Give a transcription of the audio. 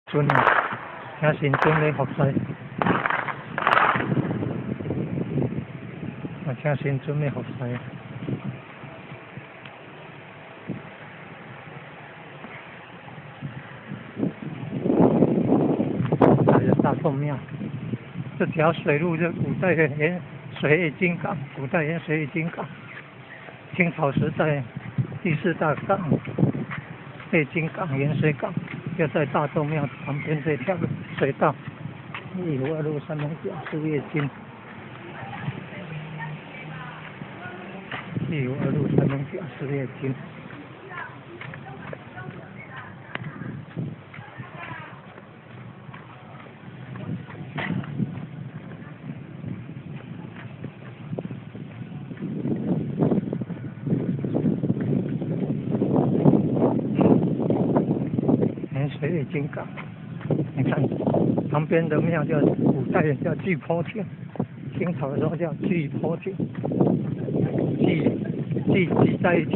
尊啊，聽神尊咧服侍，啊，請神尊咧服侍。這是大眾廟，這條水路是古代的鹽水月津港，古代鹽水月津港，清朝時代第四大港，月津港鹽水港。就在大眾廟旁邊這條水道，一湖二路三龍甲四葉金，一湖二路三龍甲四葉金。水月津港，你看旁邊的廟叫古代叫聚坡亭，清朝的時候叫聚坡亭，聚聚聚在一起。